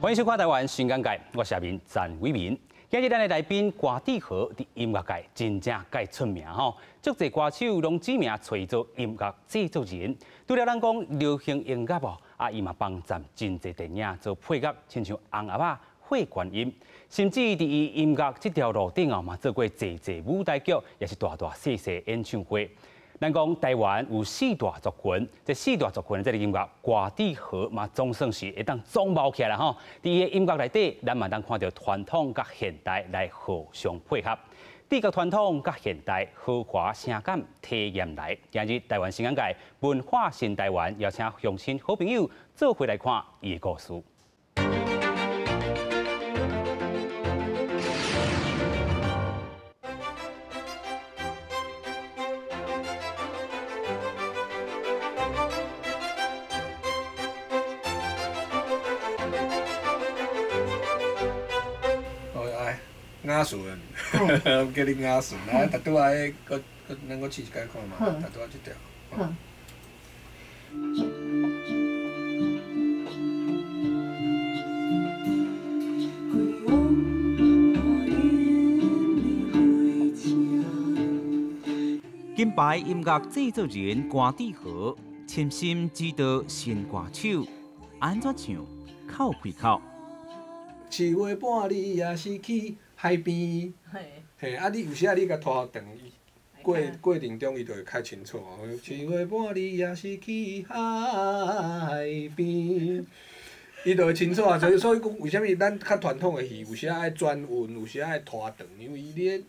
歡迎收看《台灣新眼界》，我是阿明陳偉民。今日咱的來賓郭志豪，佇音樂界真正蓋出名吼，足濟歌手攏指名揣伊做音樂製作人。除了咱講流行音樂哦，啊，伊嘛幫贊真濟電影做配樂，親像紅盒仔、火觀音，甚至佇伊音樂這條路頂哦，嘛做過濟濟舞台劇，也是大大細細演唱會。咱講台灣有四大族群，這四大族群的這个音樂，郭志豪嘛總算是會當總包起來吼。佇伊的音樂內底，咱嘛當看著傳統佮現代來互相配合，締結傳統佮現代豪華聲感體驗來。今日台灣新眼界文化新台灣，邀請鄉親好朋友做伙來看伊的故事。雅順，叫你雅順，啊，拄拄仔彼閣閣，咱閣試一擺看覓，拄拄仔這條。金牌音樂製作人郭志豪，深心指導新歌手，按怎唱，較有開口。七月半你也是去海邊，嘿，啊！你有時啊，你共拖長，伊過過程中伊就會較清楚。七月半你也是去海邊，伊就會清楚啊。所以所以講，為啥物咱較傳統的戲，有時愛轉韻，有時愛拖長，因為伊咧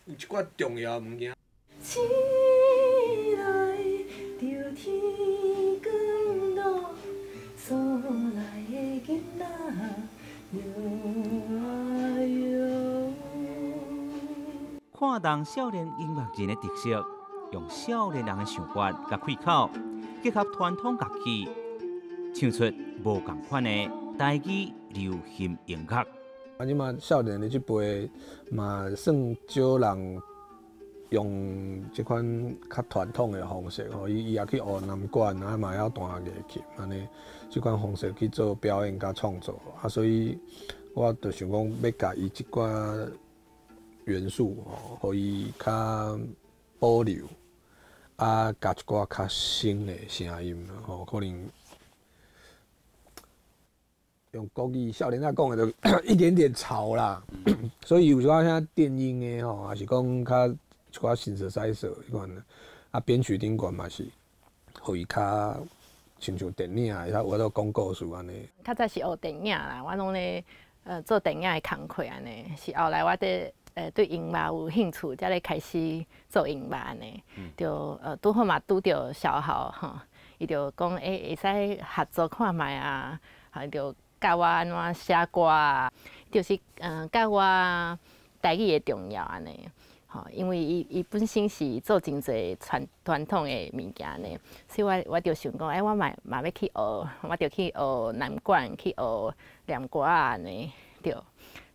有一寡重要的物件。醒來著天光落，所來的囡仔搖啊搖。看重少年音樂人的特色，用少年人的想法佮開口，結合傳統樂器，唱出無仝款的台語流行音樂。啊，這馬少年的這輩嘛，算少人用這款較傳統的方式吼，伊伊也去學南管，啊嘛會曉彈月琴，按呢這款方式去做表演佮創作，啊，所以我就想講欲共伊這寡元素吼，予伊較保留，啊，加一寡較新的聲音吼，可能用國語少年仔講的就一點點潮啦，所以有時陣像電音的吼，抑是講較一寡新色彩色彼款，啊，編曲頂懸嘛是，予伊較親像電影，會曉有法度講故事按呢。較早是學電影啦，我攏咧做電影的工課按呢，是後來我佇對音樂有興趣，才咧開始做音樂按呢。就拄好嘛拄著小豪吼，伊就講欸，會使合作看覓啊，伊就教我按怎寫歌啊，就是教我台語的重要按呢。吼，因為伊伊本身是做真濟傳傳統的物件呢，所以我我就想講，欸，我嘛嘛欲去學，我就去學南管，去學念歌仔按呢，對。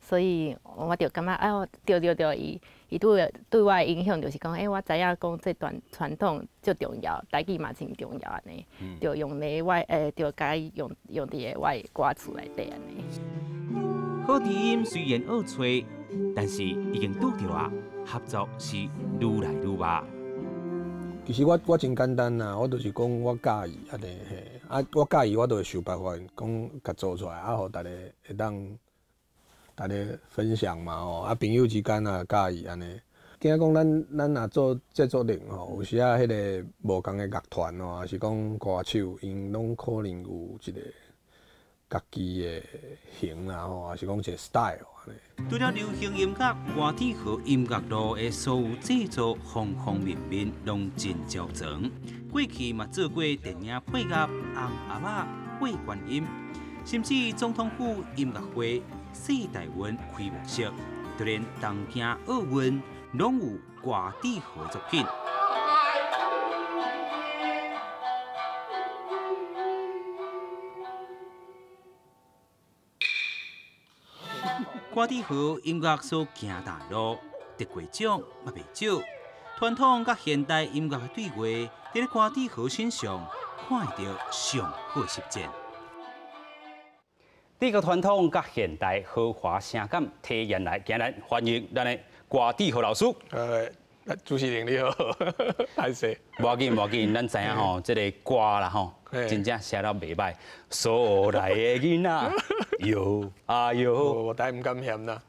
所以我就感覺，哎，對對對，伊伊對對我的影響就是講，欸，我知影講這傳傳統足重要，台語嘛真重要按呢，就用咧我欸，就共伊用用佇个我的歌詞內底按呢。好知音雖然學揣，但是已經拄著啊，合作是愈來愈密。其實我我真簡單啦，我就是講我佮意按呢嘿，啊我佮意我就會想辦法講共做出來，啊予逐家會當逐家分享嘛吼，啊朋友之間也佮意按呢。驚講咱咱若做製作人吼，有時仔彼个無仝的樂團吼，抑是講歌手，𪜶攏可能有一個家己的型啦吼，抑是講一個 style 按呢。除了流行音樂，郭志豪音樂路的所有製作方方面面攏真周全。過去嘛做過電影配樂、紅盒仔、火觀音，甚至總統府音樂會、世大運開幕式，就連東京奧運攏有郭志豪的作品。郭志豪音樂所行的路，得過獎嘛袂少。傳統佮現代音樂的對話，佇咧郭志豪身上看會著上好實踐。這個傳統佮現代豪華聲感體驗來，今日歡迎咱的郭志豪老師。主持人你好，歹勢。無要緊，無要緊，咱知影吼，這个歌啦吼，真正寫了袂䆀。所來的囡仔，喲啊喲。我但毋敢嫌啦。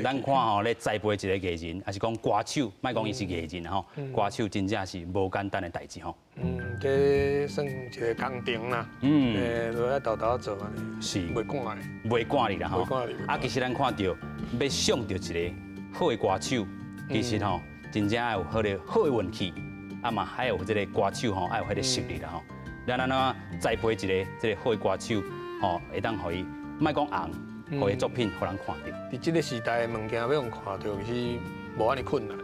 咱看吼，咧栽培一个藝人，抑是講歌手，莫講伊是藝人吼，歌手真正是無簡單的代誌吼。這算一个工程啦。都愛沓沓做按呢。袂趕的。袂趕哩啦吼。袂趕哩。啊，其實咱看著欲上著一个好的歌手，其實吼，真正愛有好的好的運氣，啊嘛還有這个歌手吼，愛有彼个實力啦吼。咱按怎栽培一个這个好的歌手，吼，會當予伊莫講紅，予伊作品予人看著。佇這个時代的物件欲予人看著，其實無按呢困難。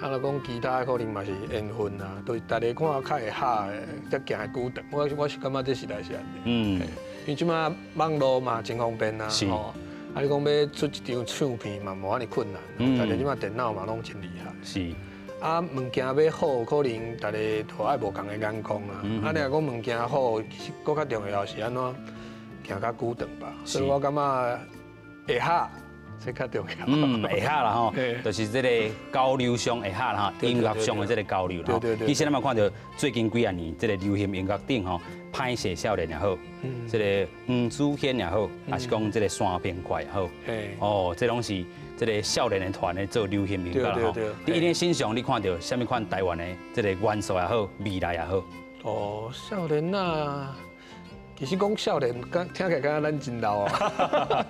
啊，若講其他可能嘛是緣分啦，就是大家看較會合的，才行會久長。我是感覺這時代是按呢。因為這馬網路嘛真方便啊，吼。啊，你講欲出一張唱片嘛，無按呢困難。大家這馬電腦嘛攏真厲害。啊，物件欲好，可能大家都愛無仝的眼光啦。啊，你若講物件好，其實閣較重要是按怎行較久長吧。所以我感覺會合，這較重要。會合啦吼，就是這個交流上會合啦吼，音樂上的這個交流啦。其實咱嘛看著最近幾仔年，這個流行音樂頂吼，歹勢少年也好，這個黃子軒也好，抑是講這個三平快也好，哦，這攏是這個少年的團咧做流行音樂啦吼。佇𪜶身上，你看著啥物款台灣的這個元素也好，未來也好。哦，少年啊，其實講少年，敢聽起來敢若咱真老啊。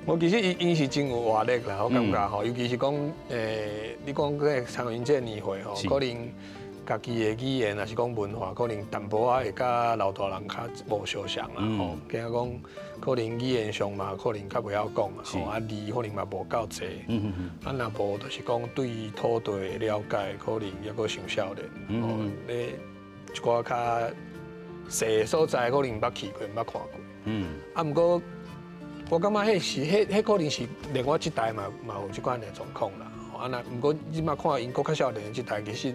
無其實𪜶是真有活力啦，我感覺吼，尤其是講你講這個參與這個年歲吼，可能家己的語言，抑是講文化，可能淡薄仔會佮老大人較無相像啦吼。驚講可能語言上嘛，可能較袂曉講啊，吼啊字可能嘛無夠濟。啊，若無就是講對土地的了解，可能猶閣傷少年。吼，咧一寡較細所在，可能毋捌去過，毋捌看過。啊，毋過我感覺彼是彼彼可能是連我這代嘛有這款的狀況啦。啊，若毋過這馬看𪜶閣較少年的這代，其實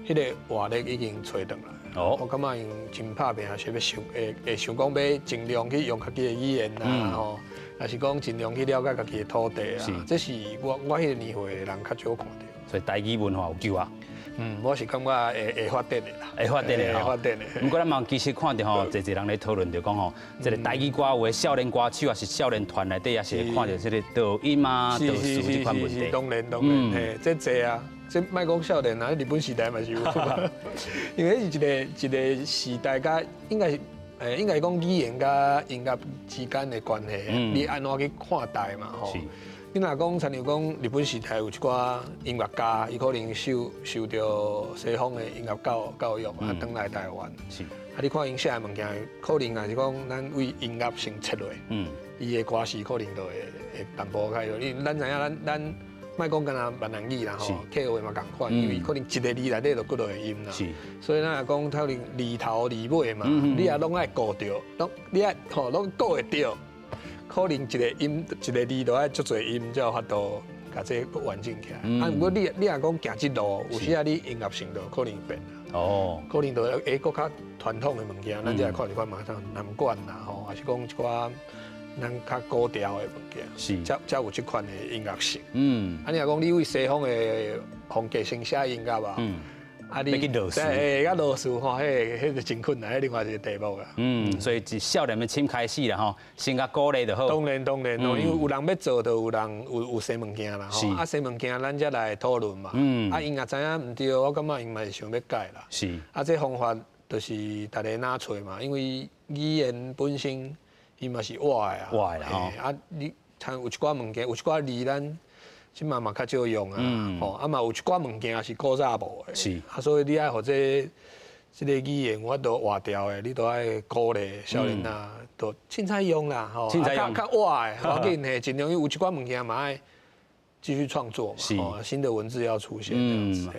彼个活力已經揣轉來。我感覺𪜶真拍拚，是欲想會會想講欲盡量去用家己的語言啦，吼，抑是講盡量去了解家己的土地啊。這是我彼个年歲的人較少看著。所以台語文化有救啊！我是感覺會會發展的啦，會發展的，會發展的。毋過咱嘛其實看著吼，濟濟人咧討論著講吼，這个台語歌有的少年歌手，抑是少年團內底，抑是會看著這个抖音啊、抖詞這款問題。當然當然，嘿，這濟啊，這莫講少年啊，日本時代嘛是有，因為彼是一个一个時代，佮應該是應該講語言佮音樂之間的關係，你按怎去看待嘛吼？你若講，親像講日本時代有一寡音樂家，伊可能受著西方的音樂教育，啊，轉來台灣。啊，你看𪜶寫的物件，可能也是講咱為音樂先切落，伊的歌詞可能就會會淡薄較有。因為咱知影咱咱莫講敢若閩南語啦吼，客話嘛仝款，因為可能一个字內底就幾落個音啦。所以咱若講可能字頭字尾嘛，你也攏愛顧著，攏你愛吼攏顧會著。可能一个音一个字都愛足濟音，才有法度共這完整起來。啊，毋過你若講行這路，有時啊你音樂性就可能變啦。可能就會閣較傳統的物件，咱才會看一款嘛，像南管啦吼，抑是講一寡咱較古調的物件，才有這款的音樂性。啊，你若講你為西方的風格先寫音樂啊？啊！你去落實，欸，佮落實吼，彼彼就真困難，彼另外一個題目啊。所以自少年的心開始啦吼，先共鼓勵就好。當然當然咯，因為有人欲做，就有人有新物件啦吼。啊，新物件咱才來討論嘛。啊，𪜶若知影毋對，我感覺𪜶嘛是想欲改啦。啊，這方法就是大家若揣嘛，因為語言本身伊嘛是活的啊。活的啦吼。啊，你像有一寡物件，有一寡字咱這馬嘛較少用啊，吼，啊嘛有一寡物件是古早無的，啊，所以你愛予這這个語言有法度活調的，你都愛鼓勵少年仔，都凊彩用啦，吼，較較活的，無要緊嘿，盡量有一寡物件嘛愛繼續創作嘛，新的文字要出現。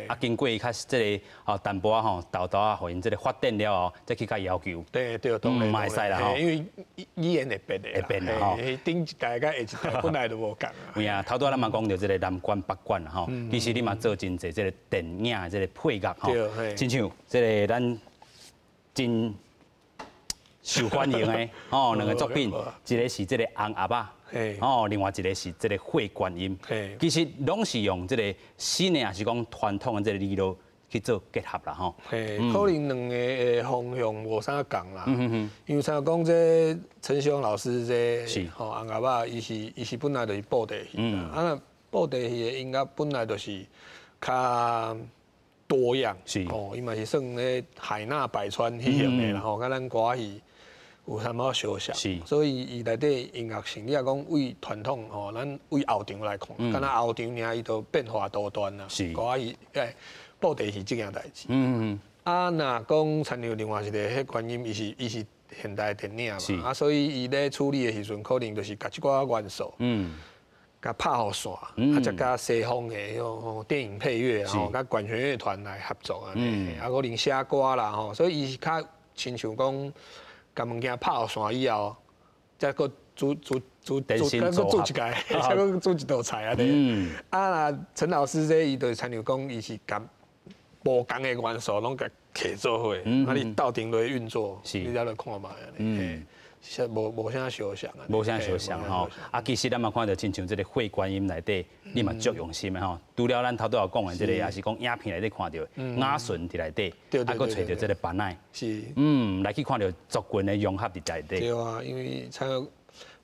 啊，經過較這个哦淡薄仔吼，沓沓仔予𪜶這个發展了後，再去共要求。對對，當然嘛會使啦吼。因為語言會變的，會變的吼。頂一代佮下一代本來就無仝啊。有影，頭拄仔咱嘛講著這个南管北管啦吼，其實你嘛做真濟這个電影的這个配樂吼。親像這个咱真受歡迎的哦，兩個作品，一個是這個紅鴨仔，哦，另外一個是這個血觀音。其實攏是用這個新的，抑是講傳統的這個理路去做結合啦，吼。嘿，可能兩個的方向無啥仝啦。因為像講這陳錫煌老師這吼紅鴨仔，伊是本來就是布袋戲啦。啊，若布袋戲的音樂本來就是較多樣，哦，伊嘛是算咧海納百川彼型的啦，吼，佮咱歌仔戲有啥物相像，所以伊內底音樂性，你若講為傳統吼，咱為後場來看，敢若後場爾伊就變化多端啦。歌仔戲布袋戲這件代誌。啊，若講親像另外一個血觀音，伊是現代電影嘛，啊，所以伊咧處理的時陣，可能就是共這寡元素，共拍予線，啊，再佮西方的彼種電影配樂，吼，佮管弦樂團來合作按呢，啊，可能寫歌啦吼，所以伊是較親像講，共物件拍予線以後，再閣煮煮煮煮，閣煮一家，再閣煮一道菜按呢。啊，若陳老師這伊就親像講，伊是共無仝的元素攏共揢做伙，啊，你鬥陣落運作，你才來看覓按呢。是無啥相像啊，無啥相像吼。啊，其實咱嘛看著親像這個血觀音內底，你嘛足用心的吼。除了咱頭拄仔講的這個，抑是講影片內底看著雅順佇內底，啊，閣揣著這個班乃，來去看著族群的融合佇內底。對啊，因為像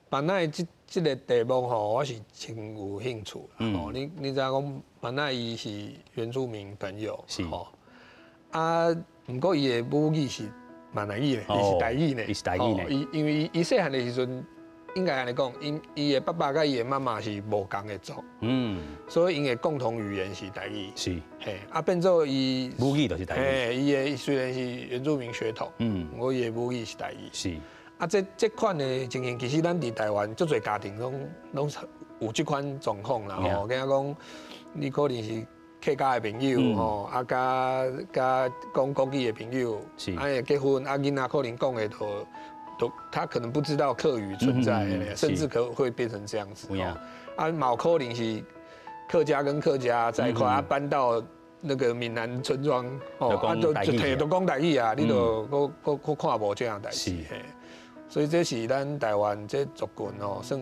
班乃這個題目吼，我是真有興趣。哦，你知影講班乃伊是原住民朋友，吼。啊，毋過伊的母語是閩南語咧，伊是台語咧，伊是台語咧。伊因為伊細漢的時陣，應該按呢講，伊的爸爸佮伊的媽媽是無仝的族，所以𪜶的共同語言是台語。嘿，啊變做伊母語就是台語。嘿，伊的雖然是原住民血統，毋過伊的母語是台語。啊，這款的情形，其實咱佇台灣足濟家庭攏有這款狀況啦。吼，敢若講你可能是客家的朋友吼，啊，佮講國語的朋友，啊，結婚啊，囡仔可能講的都，他可能不知道客語存在，甚至可會變成這樣子。啊，嘛可能是客家跟客家在一塊，啊，搬到那個閩南村莊，哦，啊，就提都講台語啊，你就閣閣閣看無這樣代誌。所以這是咱台灣這族群哦，算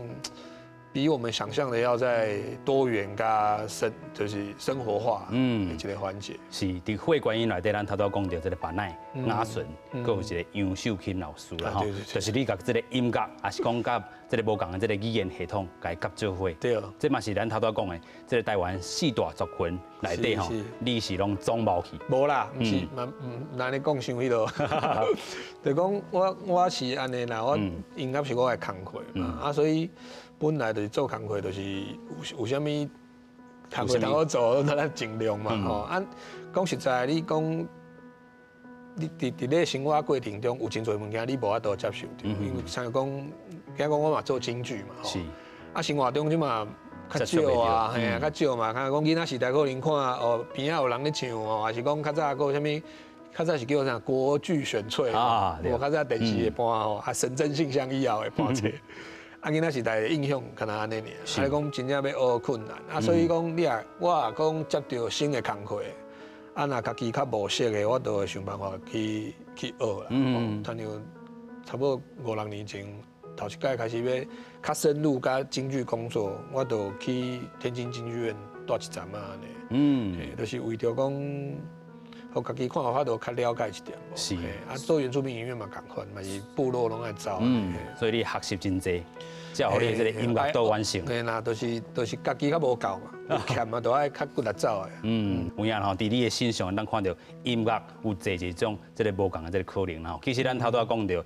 比我們想象的要再多元佮生，就是生活化，一個環節。是，佇血觀音內底，咱頭拄講著這個班乃雅順，閣有一個楊秀琴老師啦吼，就是你共這個音樂，抑是講佮這個無仝的這個語言系統，共伊結做伙。這嘛是咱頭拄講的，這個台灣四大族群內底吼，你是攏總包去。無啦，毋是，嘛毋按呢講傷彼落。就講我是按呢啦，我音樂是我的工課嘛，啊，所以本來就是做工課，就是有啥物工課通好做，咱盡量嘛吼。啊，講實在，你講你佇咧生活過程中，有真濟物件你無法度接受著，因為像講，敢講我嘛做京劇嘛，吼。啊，生活中這嘛較少啊，嘿啊，較少嘛。敢講囡仔時代可能看哦，邊仔有人咧唱哦，抑是講較早閣有啥物，較早是叫啥國劇選粹啊，無較早電視會播吼，啊，神真信箱以後會播這個。啊，囡仔時代的印象敢若按呢爾，啊，你講真正欲學困難，啊，所以講你若我若講接著新的工課，啊，若家己較無熟的，我都會想辦法去學啦。嗯，親像差不多五六年前，頭一擺開始欲較深入佮京劇工作，我就去天津京劇院蹛一陣仔按呢。就是為著講，予家己看有法度較了解一點。啊，做原住民音樂嘛仝款，嘛是部落攏愛走。嗯，所以你學習真濟，才予你這個音樂多完成。對啦，就是家己較無夠嘛，有欠嘛，就愛較骨力走的。嗯，有影吼，佇你的身上，咱看著音樂有濟濟種這個無仝的這個可能吼。其實咱頭拄仔講著，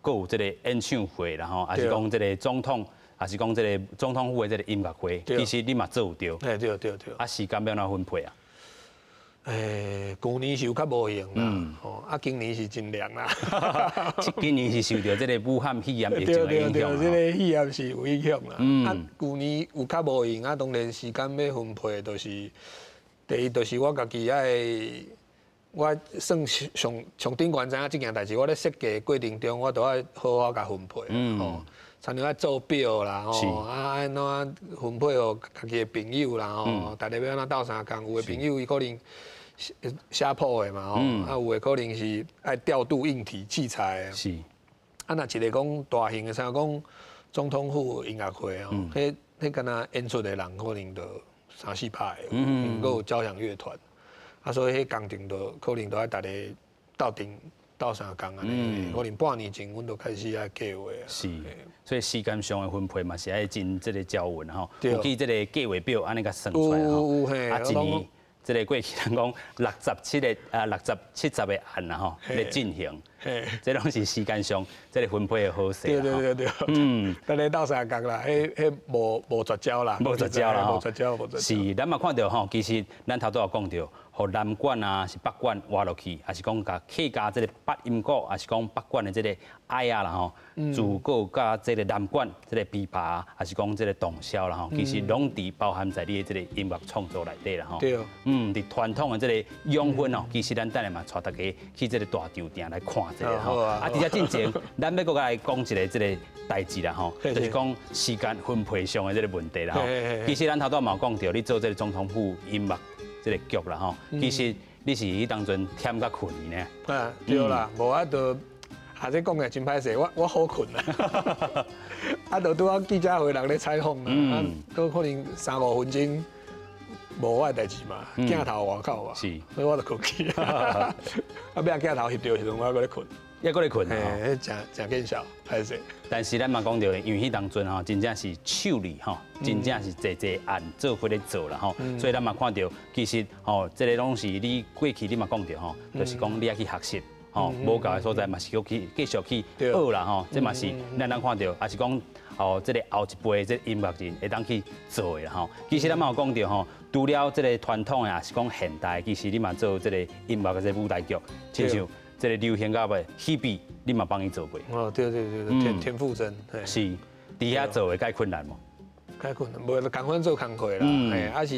閣有這個演唱會啦吼，抑是講這個總統，抑是講這個總統府的這個音樂會，其實你嘛做有著。嘿，對對對。啊，時間欲按怎分配啊？舊年是有較無閒啦，吼，啊，今年是真涼啦。今年是受著這個武漢肺炎疫情的影響。對對對，這個肺炎是有影響啦。啊，舊年有較無閒，啊，當然時間欲分配，就是第一，就是我家己愛，我算上上頂懸知影這件代誌，我咧設計過程中，我都愛好好共分配，吼，親像愛做表啦，吼，啊，按怎分配予家己的朋友啦，吼，逐家欲按怎鬥相共，有的朋友伊可能寫譜的嘛，吼，啊，有的可能是愛調度硬體器材的，啊，若一个講大型的，像講總統府音樂會哦，彼敢若演出的人可能就三四百个，閣有交響樂團，啊，所以彼工程就可能都愛逐家鬥陣鬥相共按呢，可能半年前阮就開始愛計劃啊。是，所以時間上的分配嘛是愛真這个交勻吼，有去這个計劃表按呢共算出來吼，啊，一年這个過去人講67個啊60、70個案啦吼，咧進行，這攏是時間上這个分配的好勢。對對對對，逐家鬥相共啦，彼彼無絕招啦，無絕招啦，無絕招，無絕招。是，咱嘛看著吼，其實咱頭拄有講著，予南管啊，是北管活落去，抑是講共客家這个八音鼓，抑是講北管的這个哀仔啦吼，自鼓佮這个南管這个琵琶，抑是講這个洞簫啦吼，其實攏佇包含在你的這个音樂創作內底啦吼。對。佇傳統的這个養分哦，其實咱等下嘛帶大家去這个大稻埕來看一下吼。啊，佇遮進前，咱欲閣來講一个這个代誌啦吼，就是講時間分配上的這个問題啦吼。其實咱頭拄嘛有講著，你做這个總統府音樂這个劇啦吼，其實你是彼當陣忝甲睏呢。啊，對啦，無啊，就啊，這講起來真歹勢，我好睏啦。啊，就拄好記者會人咧採訪啦，啊，閣可能三五分鐘無我的代誌嘛，鏡頭外口嘛，所以我就睏去。啊，尾仔鏡頭翕著的時陣，我閣咧睏。抑閣咧睏。嘿，真真見笑，歹勢。但是咱嘛講著，因為彼當陣吼，真正是手裡吼，真正是濟濟案做伙咧做啦吼，所以咱嘛看著，其實吼，這个攏是你過去你嘛講著吼，就是講你愛去學習，吼，無夠的所在嘛是閣去繼續去學啦吼，這嘛是咱通看著，抑是講哦，這个後一輩這音樂人會當去做的啦吼。其實咱嘛有講著吼，除了這个傳統的，抑是講現代，其實你嘛做這个音樂的這个舞台劇，親像這个流行樂的喜比，你嘛幫伊做過。哦，對對對對，田馥甄。是，佇遐做會較困難無？較困難，無仝款做工課啦，嘿，啊是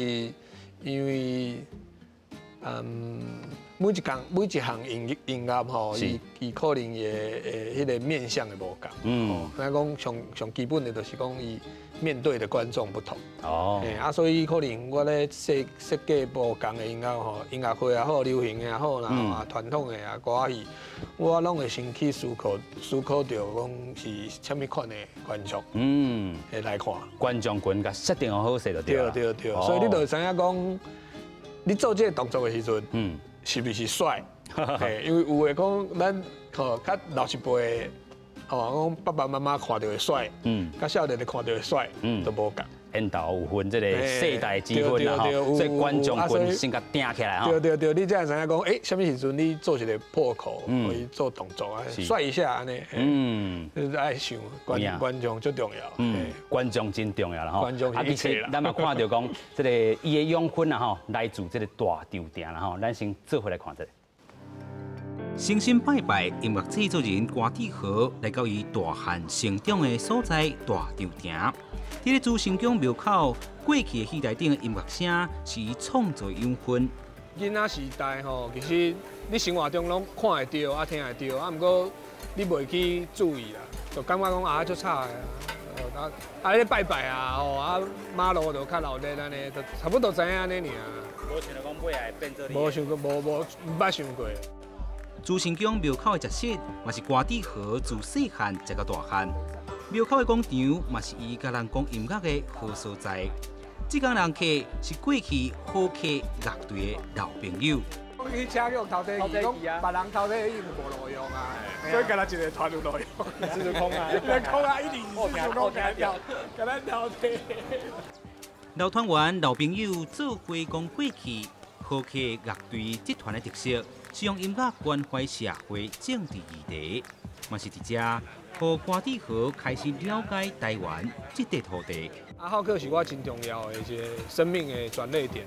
因為，每一工每一項音樂吼，伊可能會彼个面向會無仝。咱講上上基本的就是講伊面對的觀眾不同。嘿，啊，所以可能我咧設計無仝的音樂吼，音樂會也好，流行的也好啦，啊，傳統的啊，歌仔戲，我攏會先去思考思考著講是啥物款的觀眾，會來看。觀眾群共設定好勢就對。對對對，所以你就會知影講，你做這個動作的時陣，是毋是帥？因為有的講咱吼較老一輩，吼講爸爸媽媽看著會帥，較少年的看著會帥，都無仝。緣投有分這个世代之分啦吼，所以觀眾群先共定起來吼。對對對，你才會知影講，欸，啥物時陣你做一個破口，予伊做動作啊，帥一下按呢。你愛想觀眾最重要。觀眾真重要啦吼。觀眾啊，其實咱嘛看著講，這个伊的養分啊吼，來自這个大稻埕啦吼，咱先做伙來看這个。誠心拜拜，音樂製作人郭志豪來到伊大漢成長的所在大稻埕。佇咧慈聖宮廟口過去的戲台頂的音樂聲，是伊創作養分。囡仔時代吼，其實你生活中攏看會著啊，聽會著啊，毋過你袂去注意啦，就感覺講啊，足吵的啊，啊咧拜拜啊，吼啊媽路就較鬧熱按呢，就差不多知影按呢爾。無想著講尾仔會變做。無想過，無無毋捌想過。慈聖宮廟口的食室，嘛是郭志豪自細漢食到大漢。廟口的廣場嘛是伊共人講音樂的好所在。這工人客是過去好客樂隊的老朋友。彼車叫偷提去，講別人偷提已經無路用啊，所以干焦一个團有路用。這是空啊，空啊，104公里，共咱偷提。老團員、老朋友做伙講過去，好客樂隊這團的特色是用音樂關懷社會政治議題，嘛是佇遮，予郭志豪開始了解台灣這塊土地。啊，好客是我真重要的一個生命的轉捩點。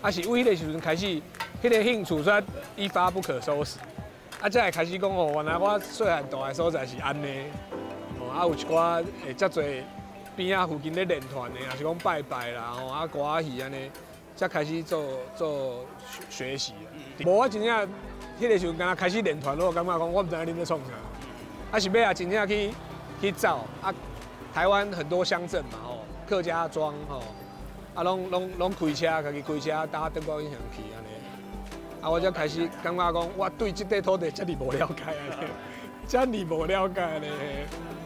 啊，是為彼个時陣開始，彼个興趣煞一發不可收拾。啊，才會開始講哦，原來我細漢蹛的所在是按呢。哦，啊，有一寡會遮濟邊仔附近咧練團的，抑是講拜拜啦，吼啊歌仔戲按呢，才開始做做學習啊。無我真正彼个時陣，敢若開始練團，我感覺講我毋知影恁咧創啥。啊，是尾仔真正去去走啊，台灣很多鄉鎮嘛，吼，客家莊吼，啊，攏攏攏開車，家己開車搭燈光音響去按呢。啊，我才開始感覺講，我對這塊土地遮爾無了解按呢，遮爾無了解咧，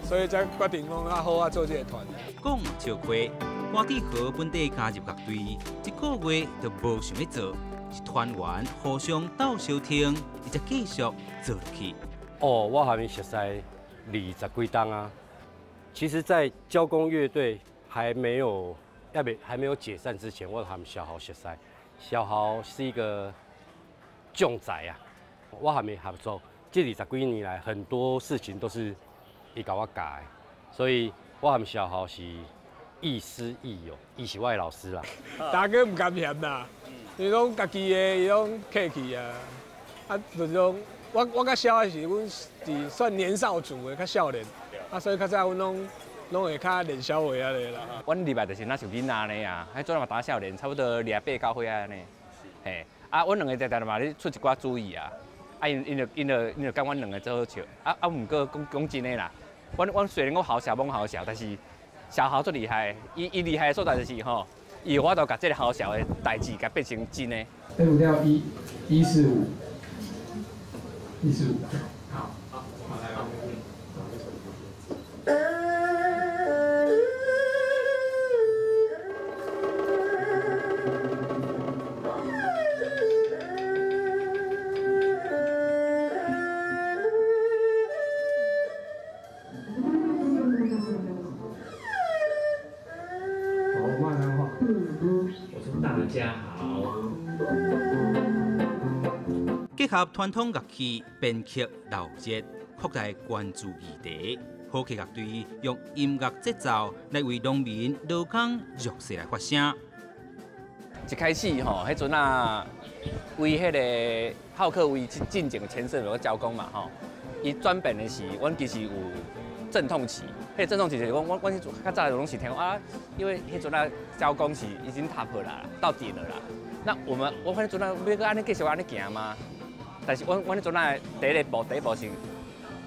所以才決定講啊好啊做這個團。講笑話，郭志豪本底加入樂隊，一個月就無想欲做，是團員互相鬥相挺，伊才繼續做落去。哦，我和伊熟似20幾冬啊。其實，在交工樂隊還沒有解散之前，我和小豪熟似。小豪是一個將才啊，我和伊合作這20幾年來，很多事情都是伊共我教的，所以我和小豪是亦師亦友，伊是我的老師啦。大家毋甘嫌啦，伊攏家己的，伊攏客氣啊，啊，就是講我較少的是，阮是算年少組的，較少年，啊，所以較早阮攏會較練痟話按呢啦。阮入來就是若像囡仔按呢啊，彼陣嘛打少年，差不多28、9歲按呢。嘿，啊，阮兩個定定嘛咧出一寡主意啊，啊，𪜶就感覺阮兩個做好笑，啊，毋過講真的啦，阮雖然講豪笑懵豪笑，但是小豪足厲害，伊厲害的所在就是吼，伊有法度共這个豪笑的代誌，共變成真的。F 調1、1、4、5。1、4、5，好，好，來哦。好，慢慢畫。我說大家好。結合傳統樂器編曲鬧熱，擴大關注議題。好客樂隊用音樂節奏來為農民、勞工弱勢來發聲。一開始吼，彼陣啊，為彼个好客為進前前身有個交工嘛吼，伊轉變的是，阮其實有陣痛期。彼個陣痛期就是講，阮彼陣較早就攏是聽講啊，因為彼陣啊交工是已經 top 啦，到頂了啦。那我彼陣啊欲閣按呢繼續按呢行嗎？但是阮彼陣啊第一步是，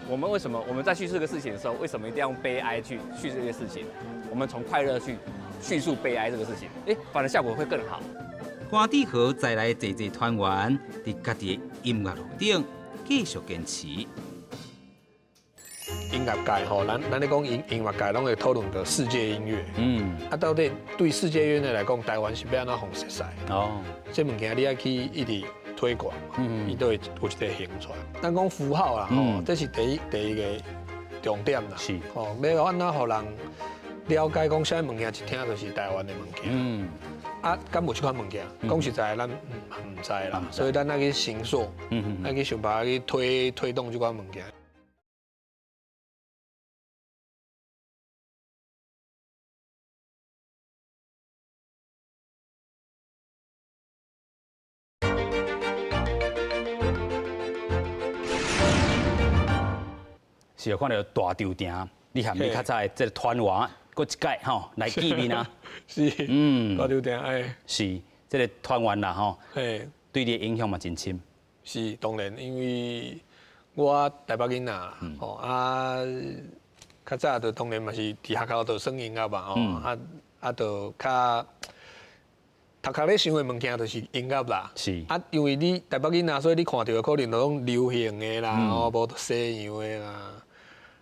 我們為什麼我們在敘述這個事情的時候，為什麼一定要用悲哀去敘述這個事情？我們從快樂去敘述悲哀這個事情，反而效果會更好。郭志豪在內濟濟團員，佇家己的音樂路頂繼續堅持。音樂界吼，咱咧講音樂界，攏會討論到世界音樂。嗯，啊，到底對世界音樂來講，台灣是欲按怎予熟似？哦，這物件你愛去一直推廣，伊都會有一個形出來。咱講符號啦，吼，這是第一個重點啦。是，吼，欲按怎予人了解講啥物物件，一聽就是台灣的物件。嗯，啊，敢有這款物件？講實在，咱毋知啦，所以咱愛去形塑，愛去想辦法去推動這款物件。是有看著大稻埕，你和你較早的這個團員，閣一屆吼來見面啊。是，大稻埕哎。是，這個團員啦吼，對你的影響嘛真深。是當然，因為我台北囡仔，吼啊，較早就當然嘛是佇學校就耍音樂嘛，吼啊，就較頭殼咧想的物件就是音樂啦。是。啊，因為你台北囡仔，所以你看著的可能都攏流行的啦，吼，無西洋的啦。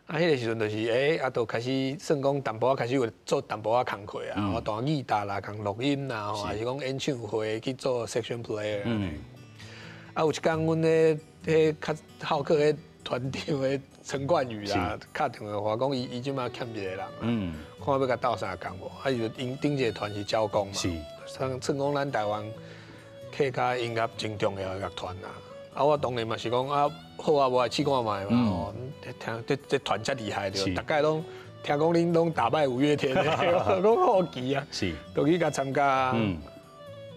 啊，彼个時陣就是，啊，就開始算講淡薄仔開始有做淡薄仔工課啊，我彈吉他啦，共錄音啦，吼，還是講演唱會去做 section player。啊，有一工阮咧彼較好客彼團長的陳冠宇啦，敲電話話講伊這馬欠一個人，看欲共鬥相共無？啊，伊就𪜶頂一個團是鳥工嘛，算講咱台灣客家音樂真重要的樂團啦。啊，我當然嘛是講啊，好啊，無來試看覓嘛吼。聽這團遮厲害著，逐擺攏聽講恁攏打敗五月天，我講好奇啊，就去共參加。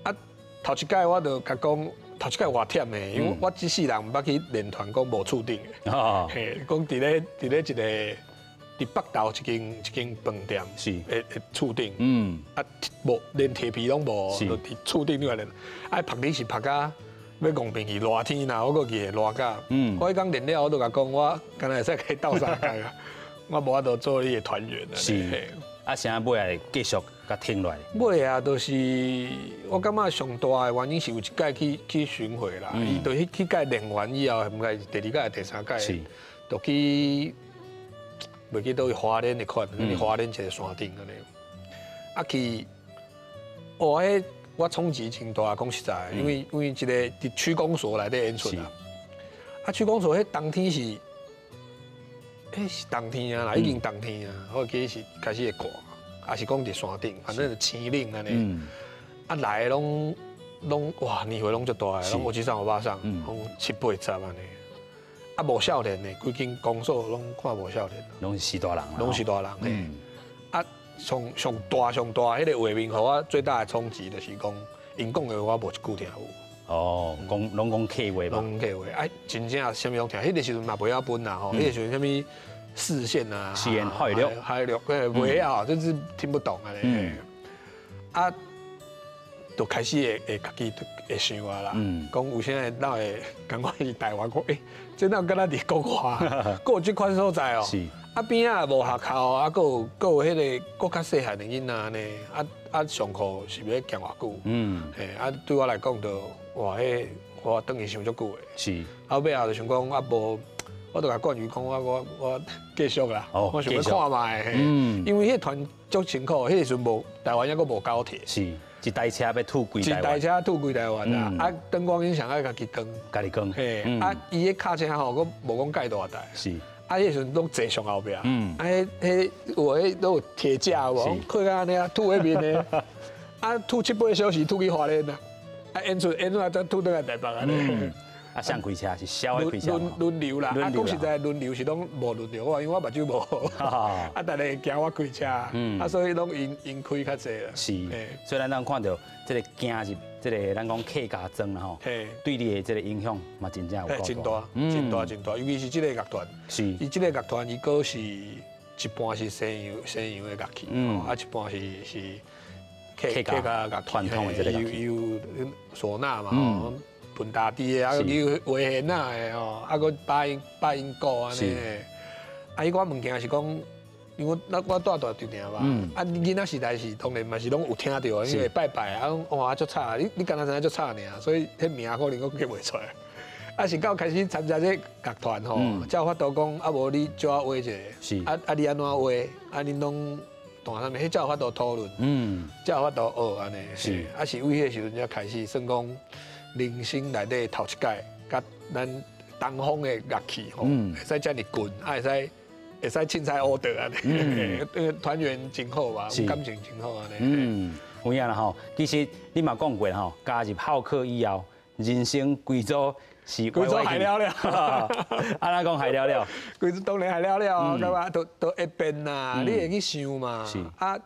啊，頭一擺我就共講，頭一擺偌忝的，因為我這世人毋捌去練團，講無厝頂的，嘿，講佇咧一個佇北投一間飯店，的厝頂，啊，無連鐵皮攏無，就佇厝頂遐練，啊，曝日是曝甲。欲戇變去熱天啦，我閣記得熱甲。我彼工練了，我就共講，我敢若會使共伊鬥相共啊，我無法度做你的團員啊。是。啊，啥尾仔繼續共挺落來？尾仔就是我感覺上大的原因是有一擺去巡迴啦，伊就彼屆練完以後，毋知是第二屆、第三屆，就去袂記佗位花蓮的款，花蓮一个山頂按呢。啊去，哦，彼我衝擊真大，講實在，因為這個佇區公所內底演出啊，啊區公所彼冬天是，彼是冬天啊啦，已經冬天啊，我記得是開始會寒，抑是講佇山頂，反正就生冷按呢。啊來的攏攏哇年歲攏足大的，攏歐吉桑歐巴桑，攏七八十按呢。啊無少年的，規間公所攏看無少年，攏是序大人，攏是大人嘿。啊，上上大上大彼個畫面，予我最大的衝擊就是講，𪜶講的話我無一句聽有。哦，講攏講客話嘛。攏客話，啊，真正啥物攏聽。彼個時陣嘛袂曉分啦吼，彼個時陣啥物四線啊，四線海陸，海陸，袂曉，就是聽不懂按呢。啊，就開始會會家己會想啊啦，講有啥會哪會感覺是台灣，講欸，這哪敢若佇國外，閣有這款所在哦。啊邊仔無學校，啊，閣有閣有彼個閣較細漢的囡仔按呢，啊啊上課是欲行偌久？嘿，啊對我來講就哇，彼我轉去想足久的。後尾仔就想講啊無，我就共冠宇講我我我繼續啦，我想欲看覓。因為彼團足辛苦，彼個時陣無台灣猶閣無高鐵。是，一台車欲吐規台灣。一台車吐規台灣啊！啊，燈光音響愛家己扛。家己扛。嘿，啊，伊彼卡車吼，閣無講蓋大台。啊，彼時陣攏坐上後壁，啊，彼彼有彼都有鐵架有無？開到按呢啊，吐彼面的，啊，吐七八個小時，吐去花蓮啊，啊，演出演出啊，再吐轉來台北按呢。啊，誰開車是痟的開車。輪輪流啦，啊，講實在，輪流是攏無輪著我，因為我目睭無好，啊，逐个會驚我開車，啊，所以攏𪜶𪜶開較濟啦。是，所以咱當看著這個行入這個咱講客家莊啦吼，對你的這個影響嘛真正有夠真大，真大真大，尤其是這個樂團，伊這個樂團伊閣是一半是西洋西洋的樂器，啊，一半是是客家樂傳統的這個樂器，有嗩吶嘛。盆大地的，啊，有和弦仔的吼，啊，閣八音八音鼓按呢。啊，彼款物件是講，因為我我蹛大陣嘛，啊，囡仔時代是當然嘛是攏有聽著，因為拜拜啊，哇足吵，你你敢若知影足吵爾，所以彼名可能閣記袂出來。啊，是到開始參加這樂團吼，才有法度講，啊無你教我畫一个，啊啊你按怎畫，啊恁攏彈啥物，彼才有法度討論，才有法度學按呢。是，啊是為彼個時陣才開始算講。人生內底頭一擺，佮咱東方的樂器吼，會使遮爾近，啊會使會使凊彩烏的按呢，團員真好嘛，感情真好按呢。嗯，有影啦吼，其實你嘛講過吼，加入浩克以後，人生規組是規組害了了，按怎講害了了？規組當然害了了，感覺都都會變啦，你會去想嘛。啊，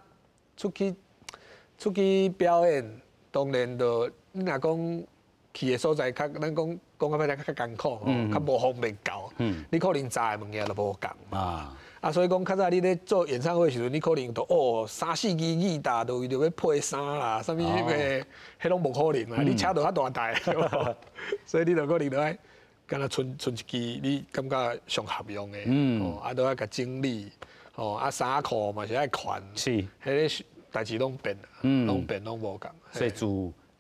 出去出去表演，當然就你若講。去的所在較，咱講講較歹聽，較艱苦吼，較無方便到。你可能載的物件就無仝嘛。啊，所以講較早你咧做演唱會的時陣，你可能就哦三四支吉他都為著欲配衫啦，啥物彼彼攏無可能啦。你車就較大台，所以你就可能就愛敢若賰賰一支你感覺上合用的，哦，啊，都愛共整理，哦，啊，衫褲嘛是愛款，是，彼个代誌攏變，攏變攏無仝。所以自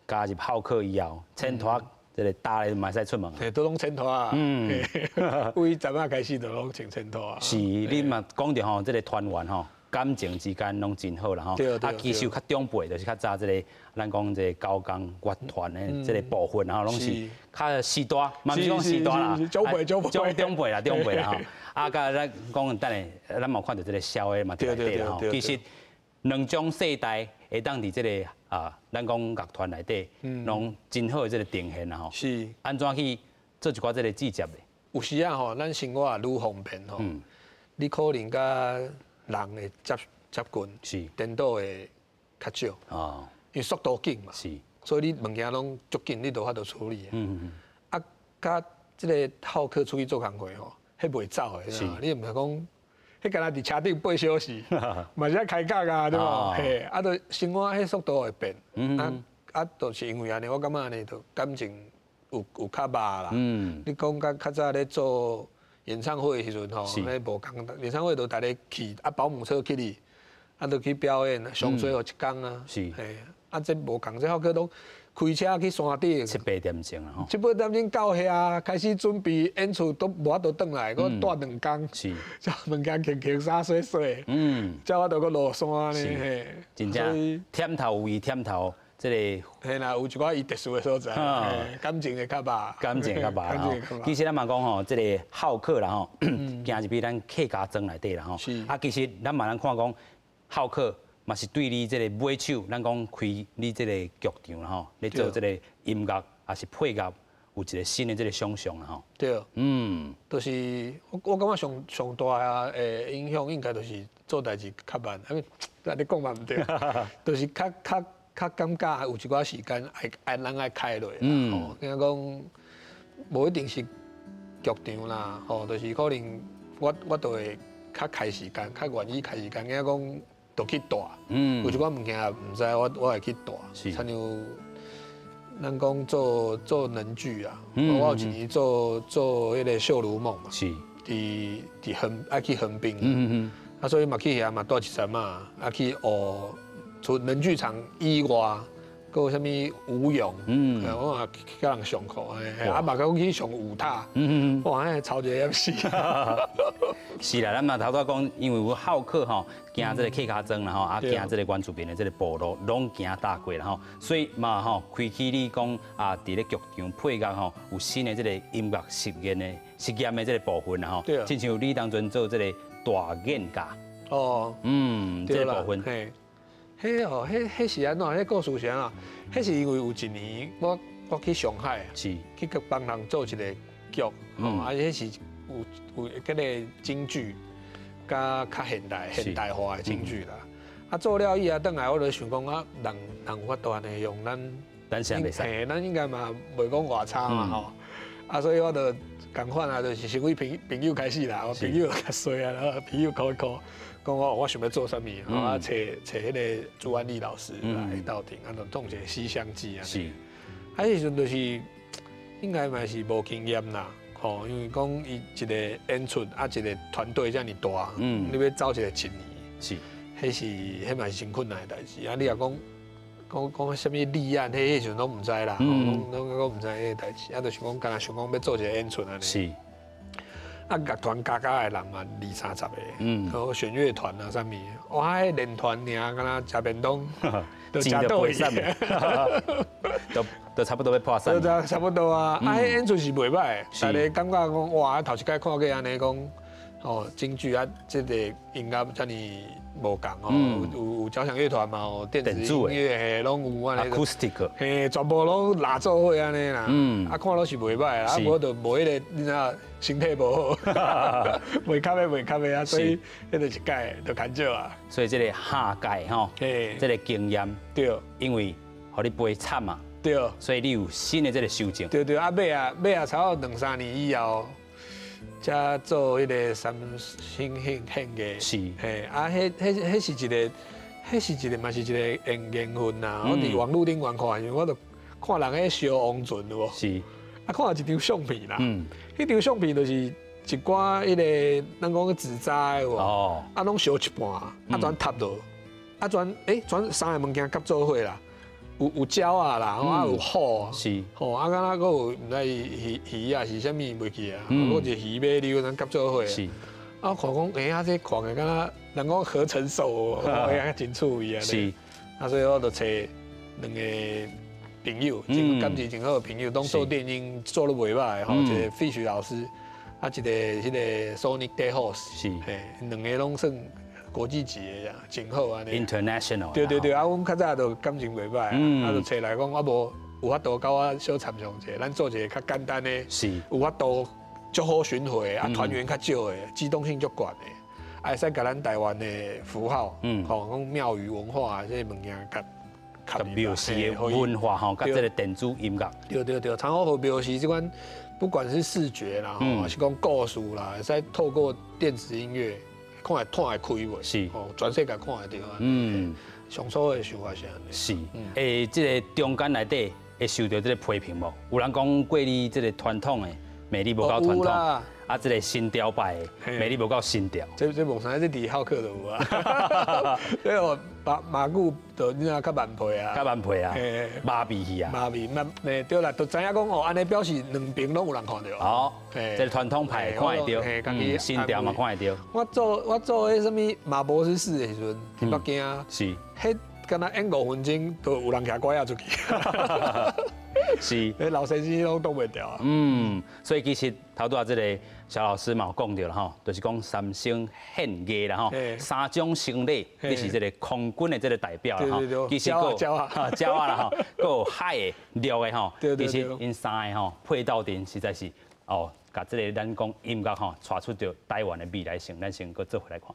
加入浩克以後，穿拖這個搭咧嘛會使出門。嘿，都攏穿拖啊。為十仔開始就攏穿穿拖啊。是，你嘛講著吼，這個團員吼，感情之間攏真好啦吼。啊，其實較長輩就是較早這個，咱講這個交工樂團的這個部分，然後攏是較序大，嘛毋是講序大啦，長輩長輩長輩啦，長輩啦吼。啊，佮咱講等下，咱嘛有看著這個痟的嘛佇內底啦吼。其實兩種世代會當佇這個啊，咱講樂團內底，攏真好的這個呈現啦吼。是。按怎去做一寡這個節接的？有時啊吼，咱生活愈方便吼，你可能佮人的接接近，是，顛倒會較少。哦。因為速度緊嘛。是。所以你物件攏足緊，你就有法度處理。啊，佮這個浩克出去做工課吼，彼袂走的，你毋是講。彼敢若佇車頂八小時，嘛是愛開講啊，對無？嘿，啊，就生活彼速度會變，啊啊，就是因為按呢，我感覺按呢，就感情有有較肉啦。你講較較早咧做演唱會的時陣吼，彼無仝，演唱會就逐个去，啊，保姆車去哩，啊，就去表演，上最後一工啊。是。嘿，啊，這無仝，這浩克攏開車去山頂，七八點鐘啦吼。七八點鐘到遐，開始準備演出，都無法度轉來，閣蹛兩工，才物件輕輕灑洗洗，才有法度閣落山呢。嘿，真正忝頭為忝頭，這個嘿啦，有一寡伊特殊的所在，感情會較肉，感情較肉吼。其實咱嘛講吼，這個好客啦吼，行入去咱客家莊內底啦吼。啊，其實咱嘛通看講好客嘛是對你這個尾手，咱講開你這個劇場啦吼，咧做這個音樂抑是配樂，有一個新的這個想象啦吼。對，就是我感覺上上大的影響應該就是做代誌較慢，啊，你講嘛毋對，就是較較較感覺有一寡時間愛愛人愛開落啦，吼，聽講無一定是劇場啦，吼，就是可能我都會較開時間，較願意開時間，聽講就去帶，有一寡物件毋知，我會去帶，親像咱講做做能劇啊，我有一年做做彼個《秀如夢》嘛，佇佇橫愛去橫濱，啊，所以嘛去遐嘛蹛一陣嘛，啊去學除能劇場以外，閣有啥物舞踊，我嘛去共人上課，啊嘛閣去上舞踏，哇，彼超級業死。是啦，咱嘛頭拄講，因為有好客吼，行這個客家莊啦吼，啊行這個原住民的這個部落，攏行踏過啦吼，所以嘛吼，開啟你講啊，佇咧劇場配樂吼，有新的這個音樂實驗的實驗的這個部分啦吼。親像你當陣做這個大眼界。哦。這個部分。嘿，彼哦，彼彼是按怎？彼故事是按怎？彼是因為有一年我去上海，去閣幫人做一個劇，吼，啊，彼是有有這個京劇，佮較現代現代化的京劇啦。啊，做了以後，轉來我就想講啊，人人有法度按呢用咱，咱啥袂使？嘿，咱應該嘛袂講偌差嘛吼。啊，所以我就仝款啊，就是先為朋朋友開始啦，我朋友較衰啊，然後朋友敲一敲，講我我想欲做啥物，啊，揣揣彼個朱安麗老師來鬥陣，啊，就創一個《西廂記》啊。啊，彼時陣就是應該嘛是無經驗啦，吼，因為講伊一個演出啊，一個團隊遮爾大，你欲走一個一年，彼是彼嘛是真困難的代誌。啊，你若講講講啥物立案，彼彼時陣攏毋知啦，攏攏攏毋知彼個代誌。啊，就是講敢若想講欲做一個演出按呢。啊，樂團加加的人嘛二三十個，然弦樂團啊啥物，哇，彼練團爾敢若食便當，都食倒去，都都差不多欲破產。都差不多啊，啊，彼演出是袂䆀，大家感覺講哇，頭一擺看過按呢講，哦，京劇啊，這個音樂遮爾無仝哦，有有交響樂團嘛，有電子音樂嘿，攏有按呢。 Acoustic。嘿，全部攏拉做伙按呢啦。啊，看攏是袂䆀啊，無就無彼個，你知影，身體無好，袂較欲袂較欲啊，所以彼個一屆就牽少啊。所以這個下屆吼，這個經驗，因為予你背慘嘛，所以你有新的這個修正。對對，啊，尾啊尾啊，差不多兩三年以後，才做彼個三星獻獻藝。嘿，啊，彼彼彼是一個，彼是一個嘛是一個緣緣分啦。我佇網路頂懸看時，我就看人咧燒王船有無？啊，看一張相片啦。彼張相片就是一寡彼個咱講紙紮的有無？啊，攏燒一半，啊，全塌落，啊，全全三个物件夾做伙啦。有有鳥仔啦，啊有虎，吼啊，敢若閣有毋知魚魚啊是啥物袂記啊，閣一個魚尾溜咱夾做伙。啊，看講啊，這看起敢若人講合成獸，哎呀，真趣味啊。啊，所以我就揣兩個朋友，真感情真好的朋友，攏做電音做得袂䆀的吼，一個 Fish 老師，啊，一個彼個 Sonic Day Horse，嘿，兩個攏算國際級的呀，真好按呢。 International。對對對，啊，阮較早就感情袂䆀，啊，就揣來講，啊無有法度佮我小參詳者，咱做一個較簡單的，有法度足好巡迴，啊，團員較少的，機動性足懸的，啊，會使共咱台灣的符號，吼，講廟宇文化這個物件佮佮廟寺的文化吼，佮這個電子音樂。對對對，參考予廟寺這款，不管是視覺啦，吼，還是講故事啦，會使透過電子音樂。看會湠會開無？哦，全世界看會著啊。上初的想法是按呢。是，這個中間內底會受著這個批評無？有人講過你這個傳統的魅力無夠傳統，啊，這個新潮派的魅力無夠新潮。這這無啥，這佇好客就有啊。這哦，麻久就你若較慢配啊，較慢配啊，麻痹去啊，麻痹，那對啦，就知影講哦，按呢表示兩邊攏有人看著。哦，這個傳統派看會著，新調嘛看會著。我做彼啥物馬博士的時陣，佇北京，是，彼敢若演5分鐘，就有人徛拐仔出去。是，彼老先生攏擋袂牢啊。嗯，所以其實頭拄仔這個蕭老師嘛有講著啦吼，就是講三聲獻藝啦吼，三種生理，你是這個空軍的這個代表啦吼，其實閣有鳥仔啦吼，閣有海的、陸的吼，其實𪜶三個吼配鬥陣實在是哦，共這個咱講音樂吼，帶出著台灣的未來性，咱先閣做伙來看。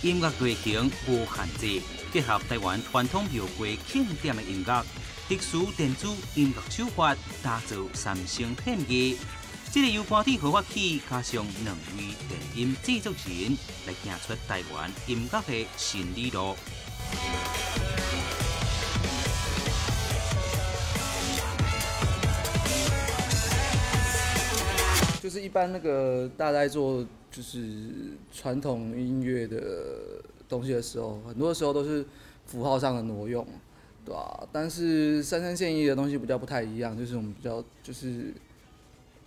音樂類型無限制，結合台灣傳統廟會慶典的音樂，特殊電子音樂手法，打造三聲獻藝。這個由歌志豪發起，加上兩位電音製作人，來行出台灣音樂的新理路。就是一般那個大家在做就是傳統音樂的東西的時候，很多時候都是符號上的挪用，對吧？但是三聲獻藝的東西比較不太一樣，就是我們比較就是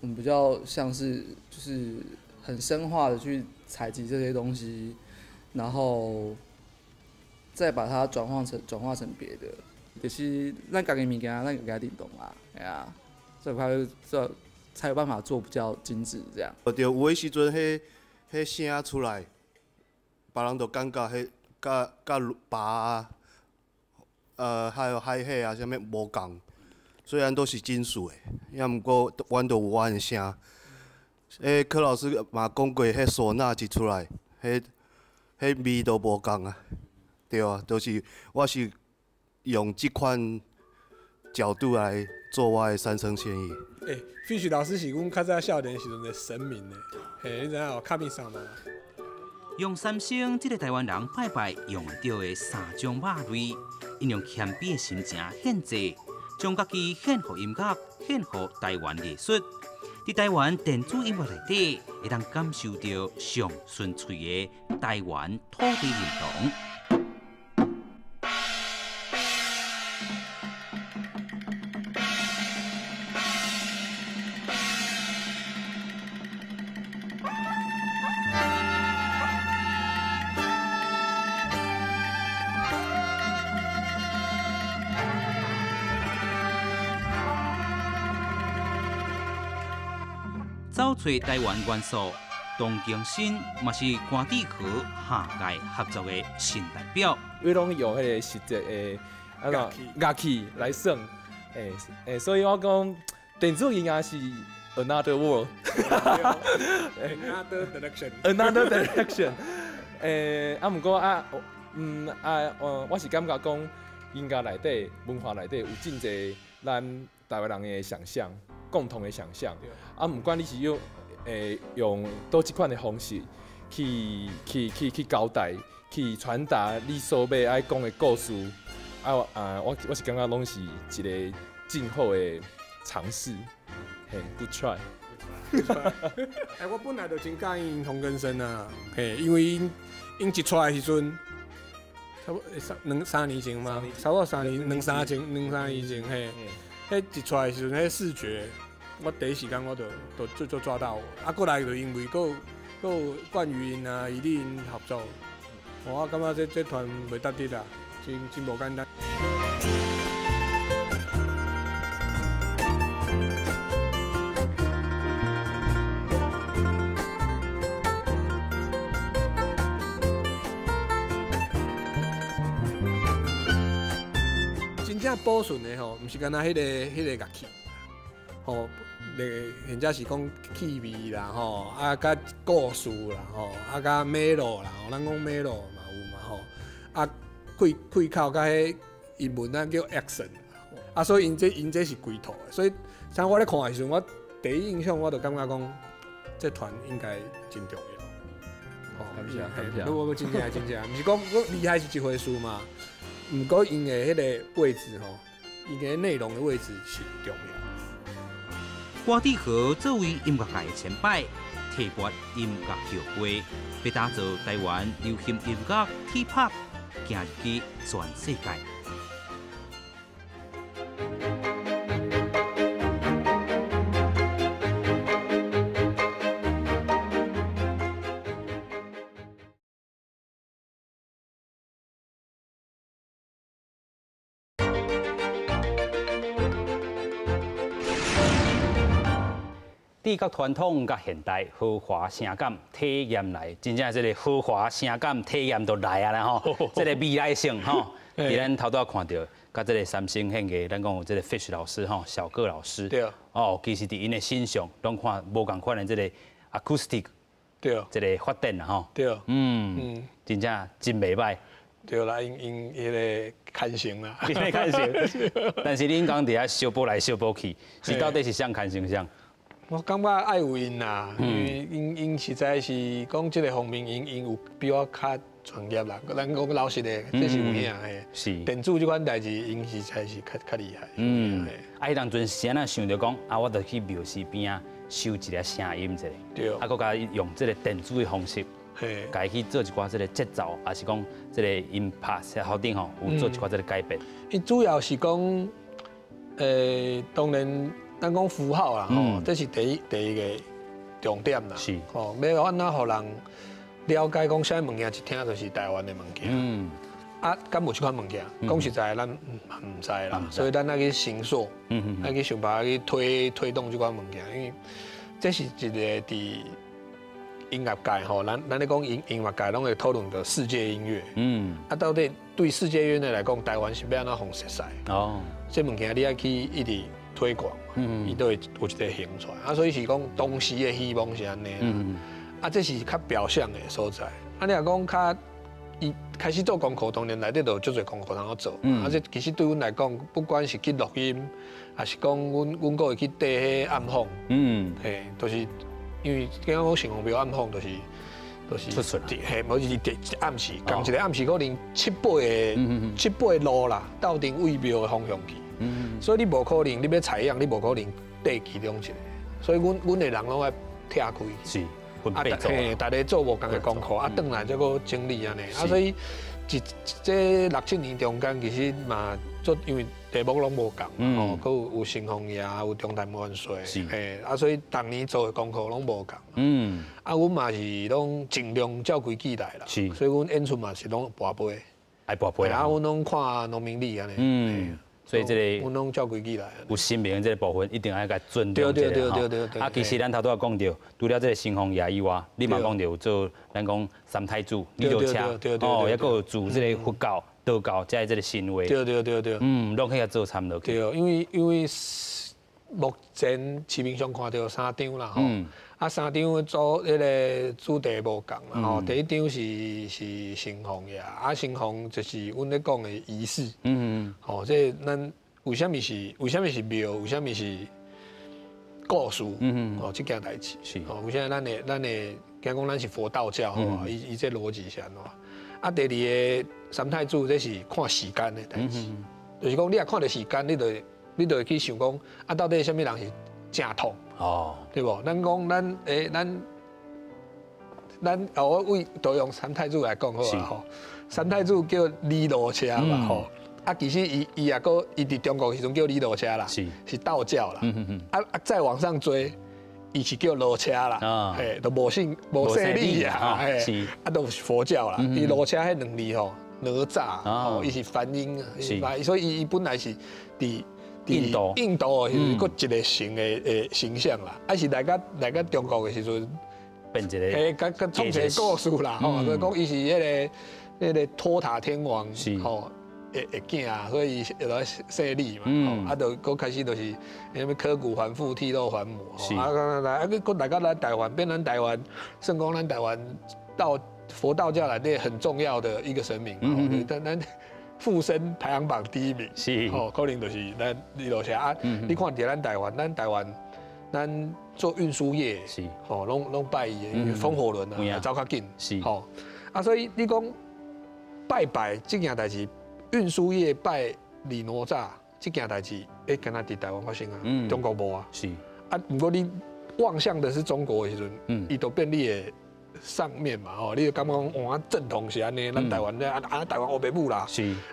我們比較像是就是很深化的去採集這些東西，然後再把它轉化成別的，就是咱家己物件，咱家己認同啦，哎呀，這塊這。才有辦法做比較精緻這樣。對，有的時陣，彼聲出來，別人就感覺彼佮拔啊，還有海火啊，啥物無仝。雖然都是金屬的，也毋過阮都有阮的聲。柯老師嘛講過，彼嗩吶一出來，彼味都無仝啊。對啊，就是我是用這款角度來做我的三聲獻藝。欸，Fish 老師是阮較早少年時陣的神明呢。嘿，你知影有卡米桑嗎？用三聲這個台灣人拜拜用得著的三種肉類，𪜶用謙卑的心情獻祭，將家己獻予音樂，獻予台灣藝術。佇台灣電子音樂內底，會當感受著上純粹的台灣土地認同。找揣台灣元素，董景新嘛是歌志和下屆合作的新代表。伊攏用彼個實際的樂器來算，所以我講電子音樂是 another world，another direction，another direction。啊，毋過啊，我是感覺講音樂內底、文化內底有真濟咱台灣人的想象。共同的想象，啊，毋管你是用用佗一款的方式去交代、去傳達你所欲愛講的故事，我是感覺攏是一個真好的嘗試，嘿，good try。我本來就真佮意童根生啊，嘿，因為𪜶一出來時陣，差不多兩三年前嘛，差不多三年兩三年前，嘿。彼一出來時陣，彼視覺，我第一時間我就抓到我。啊，過來就因為閣有冠宇𪜶啊、伊利𪜶合作，我感覺這團袂值得啦，真無簡單。真正保存的吼，毋是干焦彼個樂器，吼，或者是講氣味啦，吼，啊，佮故事啦，吼，啊，佮美路啦，吼，咱講美路嘛有嘛，吼，啊，開口佮彼英文咱叫 accent，啊，所以𪜶這是規套的，所以像我咧看的時陣，我第一印象我就感覺講，這團應該真重要。感謝感謝。無真正真正，毋是講厲害是一回事嘛。毋过𪜶的彼个位置吼，𪜶的内容的位置是重要。郭志和作为音乐界的前辈，提拔音乐后辈，欲打造台湾流行音乐 T-pop，行入去全世界。佮传统佮现代豪华声感体验来，真正这个豪华声感体验都来啊啦吼！这个未来性吼，伫咱头拄看著，佮这个三星献艺，咱讲有这个 Fish 老师吼，小葛老师，哦，其实伫𪜶的身上拢看无仝款的这个 acoustic，这个发展啦吼，真正真袂䆀。对啦，𪜶𪜶彼个牵绳啦，彼个牵绳。但是恁讲伫遐相补来相补去，是到底是啥牵绳啥？我感觉爱有𪜶啦，因为𪜶𪜶实在是讲这个方面，𪜶𪜶有比我较专业啦。咱讲老实的，这是有影的。电子这款代志，𪜶实在是较较厉害。啊，彼当阵是按怎想著讲，啊，我著去庙寺边仔收一个声音者，啊，阁共伊用这个电子的方式，共伊去做一寡这个节奏，抑是讲这个音拍头顶吼，有做一寡这个改变。伊主要是讲，当然。咱讲符号啦，吼，这是第一个重点啦。吼，欲按怎予人了解讲啥物件，一听就是台湾的物件。啊，敢有这款物件？讲实在，咱嘛毋知啦，所以咱爱去形塑，爱去想办法去推动这款物件，因为这是一个伫音乐界吼，咱咧讲音乐界拢会讨论著世界音乐。啊，到底对世界音乐来讲，台湾是欲按怎予熟似？哦，这物件你爱去一直推广，伊都会有一个形出来。啊，所以是讲当时的希望是按呢。啊，这是较表象的所在。啊，你若讲较伊开始做功课，当然内底就有足济功课通好做。啊，这其实对阮来讲，不管是去录音，抑是讲阮阁会去缀彼暗访。嘿，就是因为敢讲城隍庙暗访，就是出嘿，无就是伫一暗时，仝一个暗时可能七八个路啦，斗阵对庙的方向去。所以你无可能，你欲采样，你无可能缀其中一个。所以阮的人拢爱拆开。是，分配做。嘿，逐家做无仝的功课，啊，转来再阁整理按呢。啊，所以这六七年中间，其实嘛，做因为题目拢无仝，吼，阁有城隍爷，有中台元帅，嘿，啊，所以逐年做的功课拢无仝。啊，阮嘛是拢尽量照规矩来啦。所以阮演出嘛是拢跋杯。爱跋杯啊，阮拢看农民历按呢。所以这个阮拢照规矩来。有神明的这个部分，一定爱共尊重一下吼。啊，其实咱头拄仔讲著，除了这个城隍爷以外，你嘛讲著有做咱讲三太子、李道车，哦，抑阁有做这个佛教、道教遮的这个神话。拢去遐做参落去。对，因为目前市面上看著三张啦吼，啊三张主彼个主题无仝啦吼。第一张是城隍爷，啊城隍就是阮咧讲的仪式，吼，这咱为啥物是庙，为啥物是故事，吼，这件代志，吼，为啥咱的敢讲咱是佛道教吼，伊伊这逻辑是按怎？啊，第二个三太子这是看时间的代志，就是讲你若看著时间，你就会去想讲，啊，到底啥物人是正统？哦，对无？咱讲咱欸，咱哦，我为都用三太子来讲好啊吼。三太子叫李罗车嘛吼，啊，其实伊伊也阁伊伫中国时阵叫李罗车啦，是道教啦。啊啊，再往上追，伊是叫罗车啦，嘿，都无姓无姓李啊，嘿，啊，都是佛教啦。伊罗车彼两字吼，哪吒吼，伊是梵音啊，所以伊伊本来是伫印度，印度是阁一个神的形象啦，啊是来到中国的时阵变一个，嘿，佮佮创一个故事啦，吼，就讲伊是彼个托塔天王，吼，的囝啊，所以伊来姓李嘛，吼，啊，就阁开始就是啥物刻骨还父，剔肉还母，啊，来啊，阁来到咱台湾，变咱台湾，算讲咱台湾道佛道教内底很重要的一个神明，吼，但咱附身排行榜第一名，吼，可能就是咱李罗车啊。你看伫咱台湾，咱台湾，咱做运输业，吼，拢拜伊的，风火轮啊，走较紧，吼，啊，所以你讲拜拜这件代志，运输业拜李哪吒这件代志，欸，敢若伫台湾发生啊，中国无啊。啊，毋过你望向的是中国的时阵，伊就变你的上面嘛，吼，你就感觉讲哇，正统是按呢，咱台湾咧啊啊，台湾乌白母啦。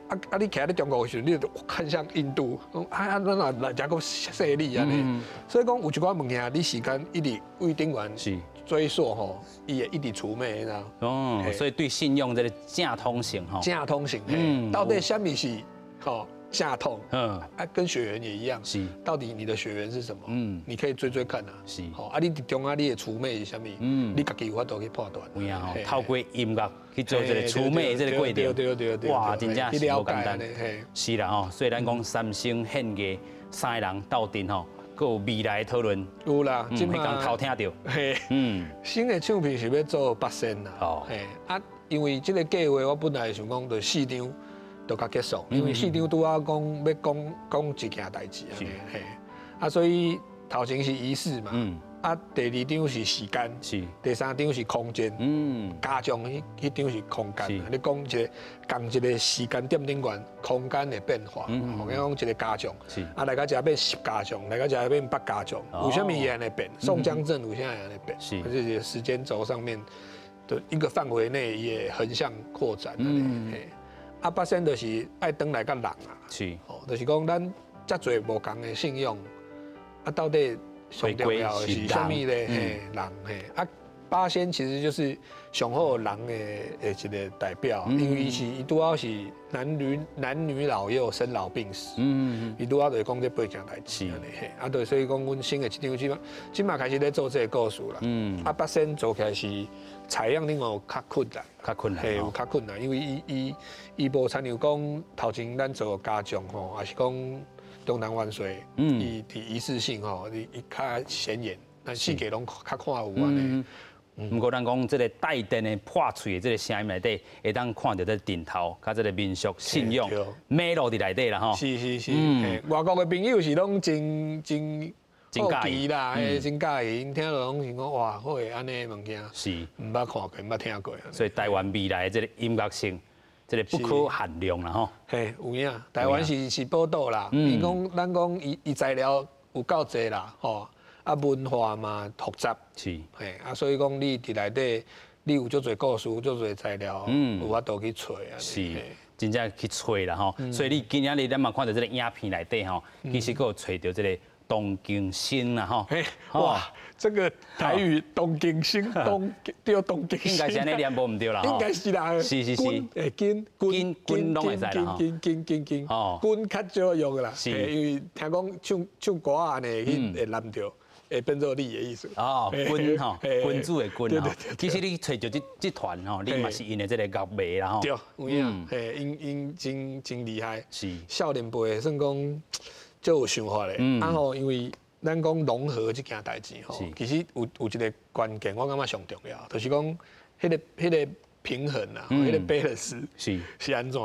啊啊，你徛咧中国的时阵，你就看向印度，讲啊啊，咱若来遮阁势利按呢。所以讲有一寡物件，你时间一直对顶悬追溯吼，伊会一直除魅，你知道？哦，所以对信仰这个正统性吼，正统性，到底啥物是吼正统？啊，跟血缘也一样，到底你的血缘是什么？你可以追追看啊。吼，啊，你伫中啊，你的除魅是啥物？你家己有法度去判断。有影吼，透过音乐去做这个除魅这个过程，哇，真正是无简单。是啦吼，所以咱讲三星献艺三个人斗阵吼，阁有未来的讨论。有啦，彼工偷听著。嘿，新的唱片是欲做八仙啦。嘿，啊，因为这个计划我本来想讲就四张就较结束，因为四张拄仔讲欲讲讲一件代志按呢，嘿，啊，所以头前是仪式嘛，啊，第二张是时间，第三张是空间，加上彼彼张是空间，你讲一个仝一个时间点顶悬空间的变化，我讲一个家将，啊来到遮变十家将，来到遮变八家将，为啥物会按呢变？宋江阵为啥会按呢变？这是时间轴上面的一个范围内也横向扩展。啊，八仙就是爱转来佮人啊，哦，就是讲咱遮济无仝的信仰，啊，到底上重要的是啥物咧？嘿，人嘿，啊，八仙其实就是上好人的一个代表，因为伊是伊拄好是男女老幼生老病死，伊拄好就是讲这八件代志按呢嘿，啊对，所以讲阮新的这张这马这马开始咧做这个故事啦，啊八仙做起来是采样顶有较困难，较困难，嘿，有较困难，因为伊伊伊无亲像讲头前咱做家将吼，抑是讲中南万岁，伊伫仪式性吼，伊伊较显眼，咱四界拢较看有按呢。毋过咱讲这个带电的破喙的这个声音内底，会当看著这个阵头，佮这个民俗信仰脉络伫内底啦吼。是是是，外国的朋友是拢真真好奇啦，嘿，真佮意，𪜶听著拢是讲哇，好会按呢物件，毋捌看过，毋捌听过。所以台湾未来的这个音乐性，这个不可限量啦吼。嘿，有影，台湾是宝岛啦，伊讲咱讲伊伊材料有够济啦，吼。啊，文化嘛复杂，嘿，啊，所以讲你伫内底，你有足济故事，足济材料，有法度去揣啊。是，真正去揣啦吼。所以你今仔日咱嘛看著这个影片内底吼，其实阁有揣著这个东京星啦吼。哇，这个台语东京星，东对东京星，应该是按呢念无毋对啦。应该是啦。欸，金金金拢会使啦。金金金金哦，军较少用啦。因为听讲唱唱歌按呢，去会念著。会变做你的意思。哦，君吼，君子的君吼。其实你揣著这这团吼，你嘛是𪜶的这个乐迷啦吼。对，有影，嘿，𪜶𪜶真真厉害。少年辈算讲足有想法的。啊吼，因为咱讲融合这件代志吼，其实有有一个关键，我感觉上重要，就是讲彼个彼个平衡啊，彼个 balance 是按怎？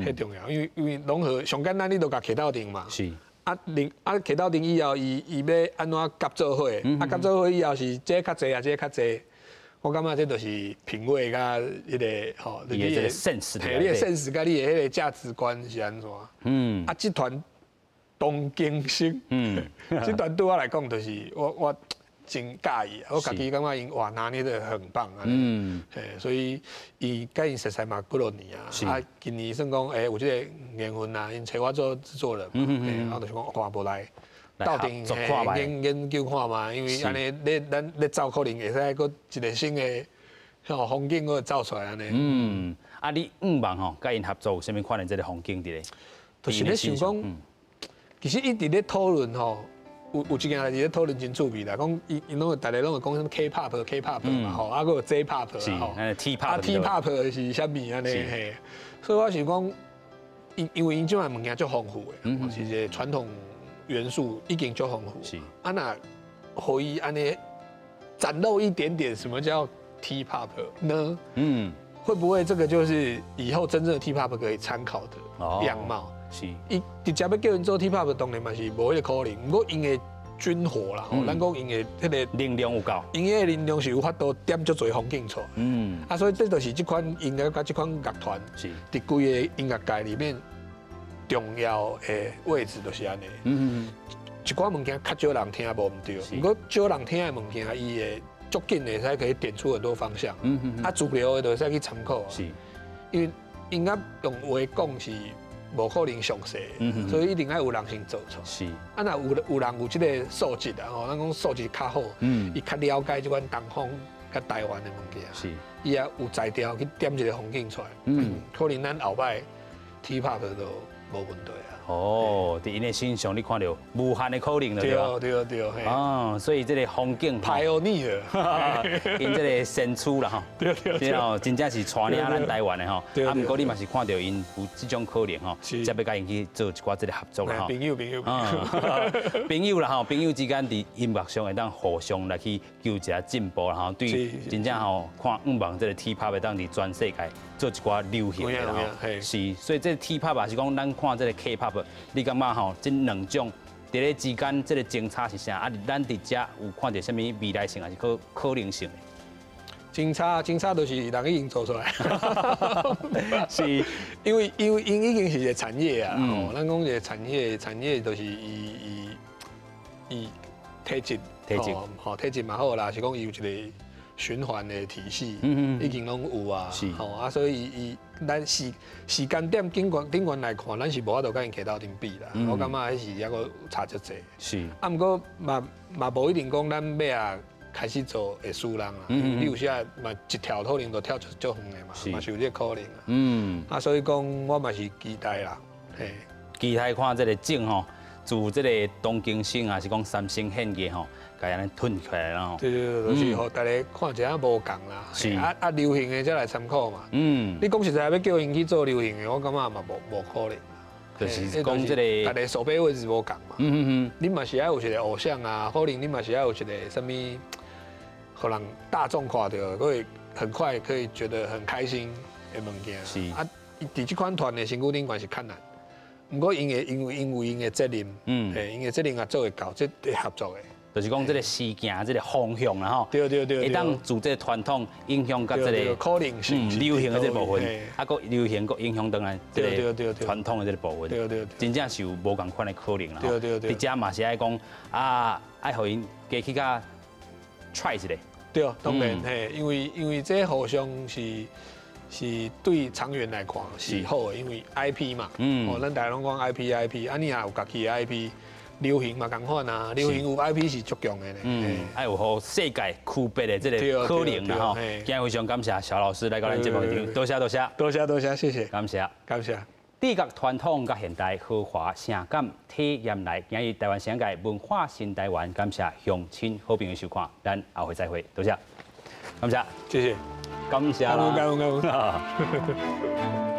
彼重要，因为因为融合上简单，你就共徛斗阵嘛。啊，另啊，徛斗阵以后，伊伊欲按怎夹做伙？啊，夹做伙以后是这较济啊，这较济。我感觉这就是品味佮彼个吼，你的 sense，你的 sense 佮你的彼个价值观是按怎？啊，这团东京星，这团对我来讲就是我我真佮意，我家己感觉𪜶哇拿捏得很棒啊。嘿，所以伊佮𪜶熟似嘛几落年啊，啊，今年算讲欸有这个缘分啊，𪜶揣我做制作人嘛，嘿，我就想讲哇无来斗阵研研究看觅，因为按呢咧咱咧走可能会使阁一个新的吼风景阁走出来按呢。嗯，啊，你向望吼，佮𪜶合作有啥物款的这个风景伫咧？就是咧想讲，其实一直咧讨论吼。有有一件代志咧讨论真趣味啦，讲伊伊拢会逐家拢会讲啥物 K-pop K-pop 嘛吼，啊阁有 J-pop 吼，T-pop 啊 T-pop 是啥物按呢嘿？所以我想讲，因因为𪜶这摆物件足丰富的，是一个传统元素已经足丰富。啊若予伊按呢展露一点点，什么叫 T-pop 呢？会不会这个就是以后真正的 T-pop 可以参考的样貌？伊直接欲叫𪜶做 T-pop，当然嘛是无彼个可能。毋过𪜶的军火啦，咱讲𪜶的彼个能量有够，𪜶的能量是有法度点足济风景出来。啊，所以这就是这款音乐佮这款乐团，伫规个音乐界里面重要的位置就是按呢。一寡物件較少人聽無毋對，毋過少人聽的物件，伊會足緊會使可以點出很多方向。啊，主流的就會使去參考。因為音樂用話講是無可能詳細，所以一定愛有人先做出。啊，若有人有這个素質啊，吼，咱講素質較好，伊較了解這款東方佮台灣的物件。伊也有才調去點一个風景出來。可能咱後擺 T-pop 都無問題啊。哦，佇𪜶的身上你看著無限的可能了，對吧？對對對。哦，所以這个風景 Pioneer，𪜶這个先驅啦吼，對。哦，真正是帶領咱台灣的吼。啊，毋過你嘛是看著𪜶有這種可能吼，才欲共𪜶去做一寡這个合作啦吼。朋友朋友。朋友啦吼，朋友之間佇音樂上會當互相來去求一下進步啦吼。對，真正吼看向望這个 T-pop 會當佇全世界做一寡流行的啦吼。是，所以這个 T-pop 也是講咱看這个 K-pop，你感覺吼這兩種佇咧之間這个相差是啥？啊，咱佇遮有看著啥物未來性，還是可能性？相差相差就是人已經做出來，因為𪜶已經是一个產業啊，吼，咱講一个產業，產業就是伊伊伊體質，體質，吼，體質嘛好啦，是講伊有一个循環的體系，已經攏有啊，吼啊，所以伊咱時間點頂懸來看，咱是無法度共𪜶共鬥陣比啦。我感覺彼是猶閣差足濟。啊，毋過嘛無一定講咱欲啊開始做會輸人啊。你有時啊嘛一跳可能就跳出足遠的嘛，嘛是有這個可能啊。啊，所以講我嘛是期待啦，嘿。期待看這个種吼，自這个東京省啊，是講三星現役吼，共按呢吞起來啦吼。對對對，就是予大家看一下無仝啦。啊啊，流行的才來參考嘛。你講實在欲叫𪜶去做流行的，我感覺嘛無可能。就是講這个，大家守備位置無仝嘛。你嘛是愛有一个偶像啊，可能你嘛是愛有一个啥物，予人大眾看著，會很快可以覺得很開心的物件。啊，佇這款團的身軀頂懸是較難。毋過𪜶會因為𪜶的責任，嘿，𪜶的責任也做會到，這會合作的。就是講這个時行這个方向啦吼，對。會當自這个傳統影響佮這个可能性，流行的這个部分，啊，閣流行閣影響轉來這个傳統的這个部分，真正是有無仝款的可能啦。佇遮嘛是愛講啊，愛予𪜶加去共 try 一下。對，當然嘿，因為這互相是對長遠來看是好的，因為 IP 嘛，哦，咱大家攏講 IP IP，啊，你若有家己的 IP，流行嘛仝款啊，流行有 IP 是足強的咧。愛有予世界區別的這个可能啦吼。今日非常感謝蕭老師來到咱節目現場，多謝多謝。多謝多謝，謝謝。感謝。感謝。締結傳統佮現代豪華性感體驗來，今日台灣聲界文化新台灣，感謝鄉親好朋友收看，咱後回再會，多謝，感謝，謝謝，感謝啦。感恩感恩。